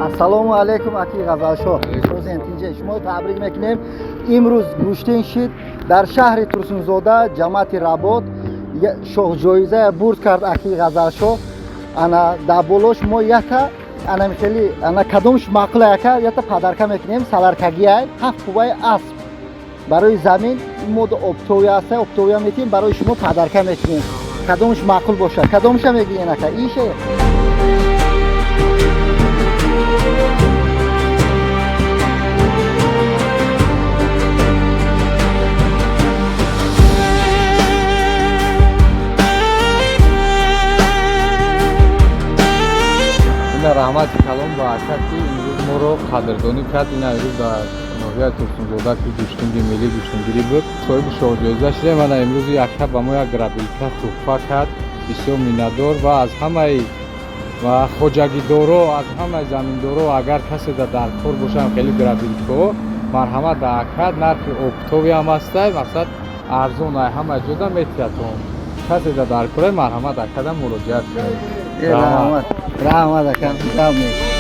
Ассалому алайкум, аки Ғазалшоҳ. Созен, тинҷе. Шумо табрик мекунем. Имрӯз гӯштин шид дар шаҳри Турсунзода, ҷамоати Работ, шоҳҷоиза бурд кард аки Ғазалшоҳ. Ана дар болош мо ята ана хеле ана кадомш маъқул ака, ята подарка мекунем, саларкагиай ҳафт қувваи асп барои замин мода оптовый аста, оптовый метиҳем, барои шумо подарка мекунем. Кадомш маъқул бошад, кадомша мегирен, ака? Ише. Ина, раҳмати калом ба ака, ки имрӯз моро қадрдонӣ кард. Ина, имрӯз дар ноҳияи Турсунзода, ки гӯштинги миллӣ гӯштингирӣ буд, соҳиби шоҳҷоиза шудем. Ана, имрӯз ака ба мо як грабилка туҳфа кард. Бисёр миннатдор ва аз ҳамаи ва хоҷагидоро, аз ҳамаи заминдоро, агар касе дар кор бошад хеле грабилкаҳо, марҳамат ба ака. Нархи оптовый ҳам ҳастай, мақсад, арзон ай ҳамаи ҷода метиҳатон. Касе дар кора, марҳамат, акада муроҷиат кунед. Раҳмат, раҳмат, ака. Гап нест.